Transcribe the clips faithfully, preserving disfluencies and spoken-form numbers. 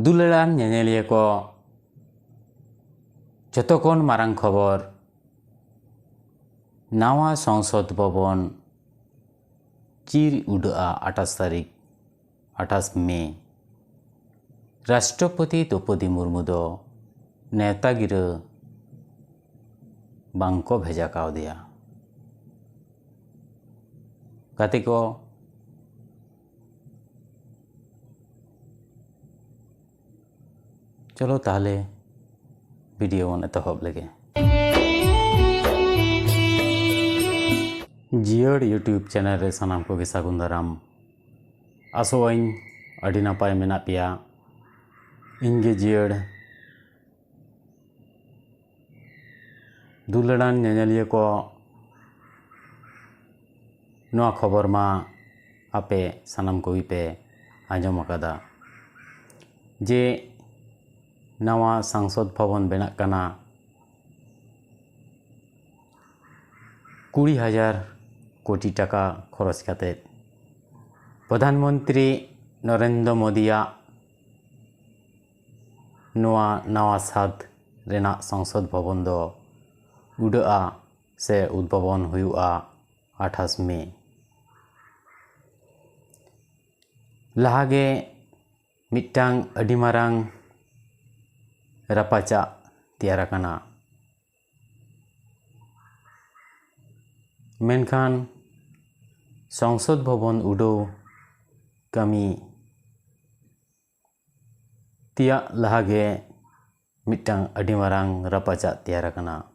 ᱫᱩᱞᱟᱹᱲᱟᱱ ᱧᱮᱧᱮᱞᱤᱭᱟᱹ ᱠᱚ, ᱡᱚᱛᱚ ᱠᱷᱚᱱ ᱢᱟᱨᱟᱝ ᱠᱷᱚᱵᱚᱨ, ᱱᱟᱣᱟ ᱥᱚᱝᱥᱚᱫ ᱵᱷᱚᱵᱚᱱ ᱪᱤᱨ ᱩᱰᱟᱹᱜᱼᱟ ᱟᱴᱷᱟᱥ ᱛᱟᱹᱨᱤᱠᱷ, ᱟᱴᱷᱟᱥ ᱢᱮ᱾ ᱨᱟᱥᱴᱨᱚᱯᱚᱛᱤ ᱫᱨᱚᱣᱯᱚᱫᱤ ᱢᱩᱨᱢᱩ ᱫᱚ ᱱᱮᱣᱛᱟ ᱜᱤᱨᱟᱹ ᱵᱟᱝ ᱠᱚ ᱵᱷᱮᱡᱟ ᱠᱟᱣᱫᱮᱭᱟ᱾ ᱜᱟᱛᱮ ᱠᱚ, ᱪᱚᱞᱚ ᱛᱟᱦᱞᱮ ᱵᱷᱤᱰᱤᱭᱳ ᱵᱚᱱ ᱮᱛᱚᱦᱚᱵ ᱞᱮᱜᱮ᱾ ᱡᱤᱭᱟᱹᱲ YouTube ᱪᱮᱱᱮᱞ ᱨᱮ ᱥᱟᱱᱟᱢ ᱠᱚᱜᱮ ᱥᱟᱹᱜᱩᱱ ᱫᱟᱨᱟᱢ᱾ ᱟᱥᱚᱜ ᱟᱹᱧ ᱟᱹᱰᱤ ᱱᱟᱯᱟᱭ ᱢᱮᱱᱟᱜ ᱯᱮᱭᱟ᱾ ᱤᱧ ᱜᱮ ᱡᱤᱭᱟᱹᱲ᱾ ᱫᱩᱞᱟᱹᱲᱟᱱ ᱧᱮᱧᱮᱞᱤᱭᱟᱹ ᱠᱚ, ᱱᱚᱣᱟ ᱠᱷᱚᱵᱚᱨ ᱢᱟ ᱟᱯᱮ ᱥᱟᱱᱟᱢ ᱠᱚᱜᱮ ᱯᱮ ᱟᱸᱡᱚᱢ ᱟᱠᱟᱫᱟ ᱡᱮ ᱱᱟᱣᱟ ᱥᱟᱝᱥᱚᱫ ᱵᱷᱚᱵᱚᱱ ᱵᱮᱱᱟᱜ ᱠᱟᱱᱟ᱾ ᱠᱩᱲᱤ ᱦᱟᱡᱟᱨ ᱠᱳᱴᱤ ᱴᱟᱠᱟ ᱠᱷᱚᱨᱚᱪ ᱠᱟᱛᱮ ᱯᱨᱚᱫᱷᱟᱱ ᱢᱚᱱᱛᱨᱤ ᱱᱚᱨᱮᱱᱫᱨᱚ ᱢᱳᱫᱤᱭᱟᱜ ᱱᱚᱣᱟ ᱱᱟᱣᱟ ᱥᱟᱫ ᱨᱮᱱᱟᱜ ᱥᱚᱝᱥᱚᱫ ᱵᱷᱚᱵᱚᱱ ᱫᱚ ᱩᱰᱟᱹᱜᱼᱟ ᱥᱮ ᱩᱫᱵᱷᱚᱵᱚᱱ ᱦᱩᱭᱩᱜᱼᱟ ᱟᱴᱷᱟᱥ ᱢᱮ᱾ ᱞᱟᱦᱟᱜᱮ ᱢᱤᱫᱴᱟᱝ ᱟᱹᱰᱤ ᱢᱟᱨᱟᱝ ᱨᱟᱯᱟᱪᱟᱜ ᱛᱮᱭᱟᱨ ᱟᱠᱟᱱᱟ᱾ ᱢᱮᱱᱠᱷᱟᱱ ᱥᱚᱝᱥᱚᱫ ᱵᱷᱚᱵᱚᱱ ᱩᱰᱟᱹᱣ ᱠᱟᱹᱢᱤ ᱛᱮᱭᱟᱜ ᱞᱟᱦᱟᱜᱮ ᱢᱤᱫᱴᱟᱝ ᱟᱹᱰᱤ ᱢᱟᱨᱟᱝ ᱨᱟᱯᱟᱪᱟᱜ ᱛᱮᱭᱟᱨ ᱟᱠᱟᱱᱟ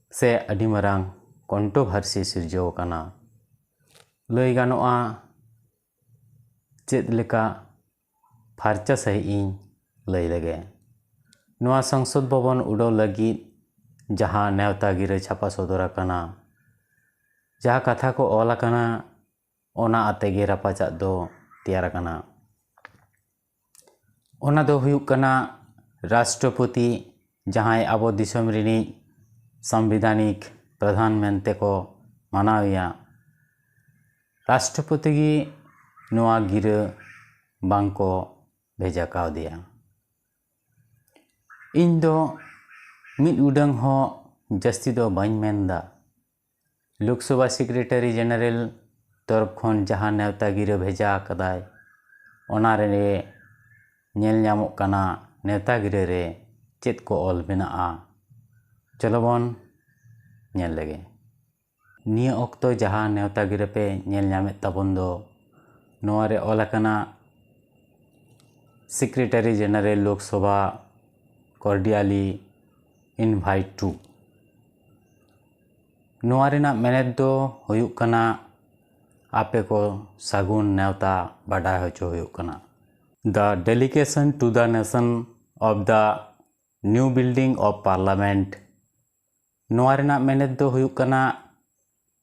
ᱥᱮ ᱟᱹᱰᱤ ᱢᱟᱨᱟᱝ ᱠᱚᱱᱴᱨᱳᱵᱷᱟᱨᱥᱤ ᱥᱤᱨᱡᱟᱹᱣ ᱟᱠᱟᱱᱟ᱾ ᱞᱟᱹᱭ ᱜᱟᱱᱚᱜᱼᱟ, ᱪᱮᱫ ᱞᱮᱠᱟ ᱯᱷᱟᱨᱪᱟ ᱥᱟᱺᱦᱤᱡ ᱤᱧ ᱞᱟᱹᱭ ᱞᱮᱜᱮ᱾ ᱱᱚᱣᱟ ᱥᱚᱝᱥᱚᱫ ᱵᱷᱚᱵᱚᱱ ᱩᱰᱟᱹᱣ ᱞᱟᱹᱜᱤᱫ ᱡᱟᱦᱟᱸ ᱱᱮᱣᱛᱟ ᱜᱤᱨᱟᱹ ᱪᱷᱟᱯᱟ ᱥᱚᱫᱚᱨ ᱟᱠᱟᱱᱟ, ᱡᱟᱦᱟᱸ ᱠᱟᱛᱷᱟ ᱠᱚ ᱚᱞ ᱟᱠᱟᱱᱟ, ᱚᱱᱟ ᱟᱛᱮ ᱜᱮ ᱨᱟᱯᱟᱪᱟᱜ ᱫᱚ ᱛᱮᱭᱟᱨ ᱟᱠᱟᱱᱟ᱾ ᱚᱱᱟ ᱫᱚ ᱦᱩᱭᱩᱜ ᱠᱟᱱᱟ ᱨᱟᱥᱴᱨᱚᱯᱚᱛᱤ, ᱡᱟᱦᱟᱸᱭ ᱟᱵᱚ ᱫᱤᱥᱚᱢ ᱨᱤᱱᱤᱡ ᱥᱟᱝᱵᱤᱫᱷᱟᱱᱤᱠ ᱯᱨᱚᱫᱷᱟᱱ ᱢᱮᱱᱛᱮ ᱠᱚ ᱢᱟᱱᱟᱣᱮᱭᱟ᱾ ᱨᱟᱥᱴᱨᱚᱯᱚᱛᱤ ᱜᱮ ᱱᱚᱣᱟ ᱜᱤᱨᱟᱹ ᱵᱟᱝ ᱠᱚ ᱵᱷᱮᱡᱟ ᱠᱟᱣᱫᱮᱭᱟ᱾ ᱤᱧ ᱫᱚ ᱢᱤᱫ ᱩᱰᱟᱹᱝ ᱦᱚᱸ ᱡᱟᱹᱥᱛᱤ ᱫᱚ ᱵᱟᱹᱧ ᱢᱮᱱᱫᱟ᱾ ᱞᱳᱠᱥᱚᱵᱷᱟ ᱥᱮᱠᱨᱮᱴᱟᱨᱤ ᱡᱮᱱᱟᱨᱮᱞ ᱛᱚᱨᱚᱯ ᱠᱷᱚᱱ ᱡᱟᱦᱟᱸ ᱱᱮᱣᱛᱟ ᱜᱤᱨᱟᱹ ᱵᱷᱮᱡᱟ ᱟᱠᱟᱫᱟᱭ, ᱚᱱᱟ ᱨᱮ ᱧᱮᱞ ᱧᱟᱢᱚᱜ ᱠᱟᱱᱟ ᱱᱮᱣᱛᱟ ᱜᱤᱨᱟᱹ ᱨᱮ ᱪᱮᱫ ᱠᱚ ᱚᱞ ᱢᱮᱱᱟᱜᱼᱟ᱾ ᱪᱚᱞᱚ ᱵᱚᱱ ᱧᱮᱞ ᱞᱮᱜᱮ᱾ ᱱᱤᱭᱟᱹ ᱚᱠᱛᱚ ᱡᱟᱦᱟᱸ ᱱᱮᱣᱛᱟ ᱜᱤᱨᱟᱹ ᱯᱮ ᱧᱮᱞ ᱧᱟᱢᱮᱫ ᱛᱟᱵᱚᱱ ᱫᱚ, ᱱᱚᱣᱟ ᱨᱮ ᱚᱞ ᱟᱠᱟᱱᱟ secretary general Lok Sabha, cordially invite to᱾ ᱱᱚᱣᱟ ᱨᱮᱱᱟᱜ ᱢᱮᱱᱮᱛ ᱫᱚ ᱦᱩᱭᱩᱜ ᱠᱟᱱᱟ ᱟᱯᱮ ᱠᱚ ᱥᱟᱹᱜᱩᱱ ᱱᱮᱣᱛᱟ ᱵᱟᱰᱟᱭ ᱦᱚᱪᱚ ᱦᱩᱭᱩᱜ ᱠᱟᱱᱟ᱾ The dedication to the nation of the new building of parliament᱾ ᱱᱚᱣᱟ ᱨᱮᱱᱟᱜ ᱢᱮᱱᱮᱛ ᱫᱚ ᱦᱩᱭᱩᱜ ᱠᱟᱱᱟ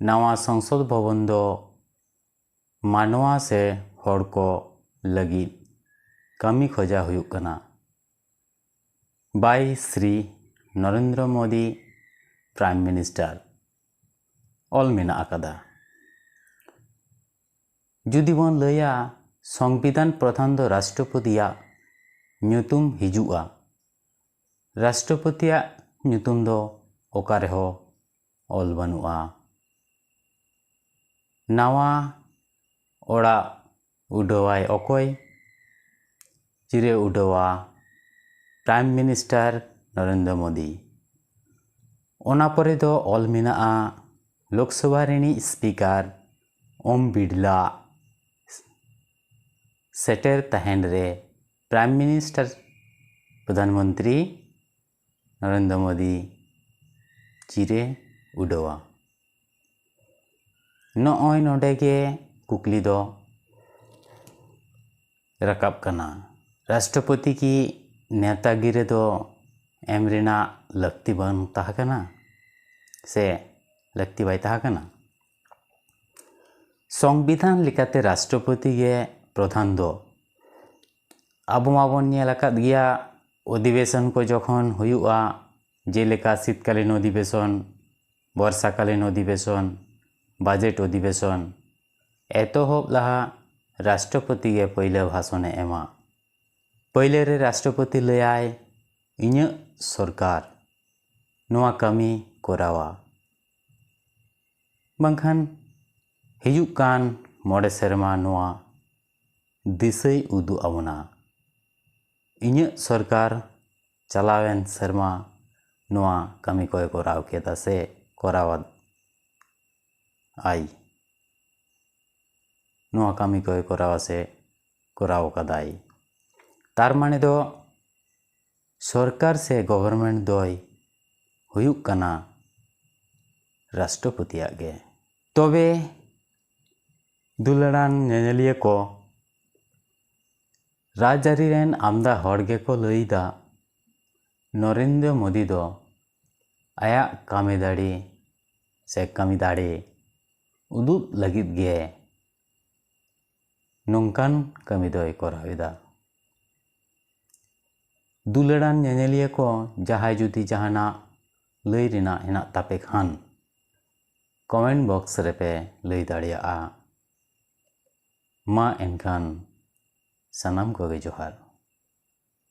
ᱱᱟᱣᱟ ᱥᱚᱝᱥᱚᱫ ᱵᱷᱚᱵᱚᱱ ᱫᱚ ᱢᱟᱱᱣᱟ ᱥᱮ ᱦᱚᱲ ᱠᱚ ᱞᱟᱹᱜᱤᱫ ᱠᱟᱹᱢᱤ ᱠᱷᱚᱡᱟ ᱦᱩᱭᱩᱜ ᱠᱟᱱᱟ᱾ By Shri Narendra Modi, Prime Minister, ᱚᱞ ᱢᱮᱱᱟᱜ ᱟᱠᱟᱫᱟ᱾ ᱡᱩᱫᱤ ᱵᱚᱱ ᱞᱟᱹᱭᱟ ᱥᱚᱝᱵᱤᱫᱷᱟᱱ ᱯᱨᱚᱫᱷᱟᱱ ᱫᱚ ᱨᱟᱥᱴᱨᱚᱯᱚᱛᱤᱭᱟᱜ ᱧᱩᱛᱩᱢ ᱦᱤᱡᱩᱜᱼᱟ, ᱨᱟᱥᱴᱨᱚᱯᱚᱛᱤᱭᱟᱜ ᱧᱩᱛᱩᱢ ᱫᱚ ᱚᱠᱟ ᱨᱮᱦᱚᱸ ᱚᱞ ᱵᱟᱹᱱᱩᱜᱼᱟ᱾ ᱱᱟᱣᱟ ᱚᱲᱟᱜ ᱩᱰᱟᱹᱣᱟᱭ ᱚᱠᱚᱭ? ᱪᱤᱨᱮ ᱩᱰᱟᱹᱣᱟ Prime Minister ᱱᱚᱨᱮᱱᱫᱨᱚ ᱢᱳᱫᱤ᱾ ᱚᱱᱟ ᱯᱚᱨᱮ ᱫᱚ ᱚᱞ ᱢᱮᱱᱟᱜᱼᱟ ᱞᱳᱠᱥᱚᱵᱷᱟ ᱨᱤᱱᱤᱡ speaker ᱳᱢ ᱵᱤᱲᱞᱟ ᱥᱮᱴᱮᱨ ᱛᱟᱦᱮᱱ ᱨᱮ Prime Minister, ᱯᱨᱚᱫᱷᱟᱱ ᱢᱚᱱᱛᱨᱤ ᱱᱚᱨᱮᱱᱫᱨᱚ ᱢᱳᱫᱤ ᱪᱤᱨᱮ ᱩᱰᱟᱹᱣᱟ᱾ ᱱᱚᱜᱼᱚᱭ ᱱᱚᱰᱮ ᱜᱮ ᱠᱩᱠᱞᱤ ᱫᱚ ᱨᱟᱠᱟᱵ ᱠᱟᱱᱟ, ᱨᱟᱥᱴᱨᱚᱯᱚᱛᱤ ᱠᱤ ᱱᱮᱣᱛᱟ ᱜᱤᱨᱟᱹ ᱫᱚ ᱮᱢ ᱨᱮᱱᱟᱜ ᱞᱟᱹᱠᱛᱤ ᱵᱟᱝ ᱛᱟᱦᱮᱸ ᱠᱟᱱᱟ ᱥᱮ ᱞᱟᱹᱠᱛᱤ ᱵᱟᱭ ᱛᱟᱦᱮᱸ ᱠᱟᱱᱟ? ᱥᱚᱝᱵᱤᱫᱷᱟᱱ ᱞᱮᱠᱟᱛᱮ ᱨᱟᱥᱴᱨᱚᱯᱚᱛᱤ ᱜᱮ ᱯᱨᱚᱫᱷᱟᱱ ᱫᱚ᱾ ᱟᱵᱚ ᱢᱟᱵᱚᱱ ᱧᱮᱞ ᱟᱠᱟᱫ ᱜᱮᱭᱟ, ᱚᱫᱷᱤᱵᱮᱥᱚᱱ ᱠᱚ ᱡᱚᱠᱷᱚᱱ ᱦᱩᱭᱩᱜᱼᱟ, ᱡᱮᱞᱮᱠᱟ ᱥᱤᱛᱠᱟᱞᱤᱱ ᱚᱫᱷᱤᱵᱮᱥᱚᱱ, ᱵᱚᱨᱥᱟᱠᱟᱞᱤᱱ ᱚᱫᱷᱤᱵᱮᱥᱚᱱ, ᱵᱟᱡᱮᱴ ᱚᱫᱷᱤᱵᱮᱥᱚᱱ, ᱮᱛᱚᱦᱚᱵ ᱞᱟᱦᱟ ᱨᱟᱥᱴᱨᱚᱯᱚᱛᱤ ᱜᱮ ᱯᱳᱭᱞᱳ ᱵᱷᱟᱥᱚᱱᱮ ᱮᱢᱟ᱾ ᱯᱟᱹᱭᱞᱟᱹ ᱨᱮ ᱨᱟᱥᱴᱨᱚᱯᱚᱛᱤ ᱞᱟᱹᱭᱟᱭ, "ᱤᱧᱟᱹᱜ ᱥᱚᱨᱠᱟᱨ ᱱᱚᱣᱟ ᱠᱟᱹᱢᱤ ᱠᱚᱨᱟᱣᱟ", ᱵᱟᱝᱠᱷᱟᱱ ᱦᱤᱡᱩᱜ ᱠᱟᱱ ᱢᱚᱬᱮ ᱥᱮᱨᱢᱟ ᱱᱚᱣᱟ ᱫᱤᱥᱟᱹᱭ ᱩᱫᱩᱜ ᱟᱵᱚᱱᱟ᱾ ᱤᱧᱟᱹᱜ ᱥᱚᱨᱠᱟᱨ ᱪᱟᱞᱟᱣᱮᱱ ᱥᱮᱨᱢᱟ ᱱᱚᱣᱟ ᱠᱟᱹᱢᱤ ᱠᱚᱭ ᱠᱚᱨᱟᱣ ᱠᱮᱫᱟ ᱥᱮ ᱠᱚᱨᱟᱣ ᱟᱭ᱾ ᱱᱚᱣᱟ ᱠᱟᱹᱢᱤ ᱠᱚᱭ ᱠᱚᱨᱟᱣᱟ ᱥᱮ ᱠᱚᱨᱟᱣ ᱠᱟᱫᱟᱭ᱾ ᱛᱟᱨ ᱢᱟᱱᱮ ᱫᱚ ᱥᱚᱨᱠᱟᱨ ᱥᱮ government ᱫᱚᱭ ᱦᱩᱭᱩᱜ ᱠᱟᱱᱟ ᱨᱟᱥᱴᱨᱚᱯᱚᱛᱤᱭᱟᱜ ᱜᱮ᱾ ᱛᱚᱵᱮ ᱫᱩᱞᱟᱹᱲᱟᱱ ᱧᱮᱧᱮᱞᱤᱭᱟᱹ ᱠᱚ, ᱨᱟᱡᱽᱟᱹᱨᱤ ᱨᱮᱱ ᱟᱢᱫᱟ ᱦᱚᱲ ᱜᱮᱠᱚ ᱞᱟᱹᱭᱫᱟ, ᱱᱚᱨᱮᱱᱫᱨᱚ ᱢᱳᱫᱤ ᱫᱚ ᱟᱭᱟᱜ ᱠᱟᱹᱢᱤ ᱫᱟᱲᱮ ᱥᱮ ᱠᱟᱹᱢᱤ ᱫᱟᱲᱮ ᱩᱫᱩᱜ ᱞᱟᱹᱜᱤᱫ ᱜᱮ ᱱᱚᱝᱠᱟᱱ ᱠᱟᱹᱢᱤ ᱫᱚᱭ ᱠᱚᱨᱟᱣ ᱮᱫᱟ᱾ ᱫᱩᱞᱟᱹᱲᱟᱱ ᱧᱮᱧᱮᱞᱤᱭᱟᱹ ᱠᱚ, ᱡᱟᱦᱟᱸᱭ ᱡᱩᱫᱤ ᱡᱟᱦᱟᱱᱟᱜ ᱞᱟᱹᱭ ᱨᱮᱱᱟᱜ ᱦᱮᱱᱟᱜ ᱛᱟᱯᱮ ᱠᱷᱟᱱ, comment box ᱨᱮᱯᱮ ᱞᱟᱹᱭ ᱫᱟᱲᱮᱭᱟᱜᱼᱟ᱾ ᱢᱟ ᱮᱱᱠᱷᱟᱱ ᱥᱟᱱᱟᱢ ᱠᱚᱜᱮ ᱡᱚᱦᱟᱨ᱾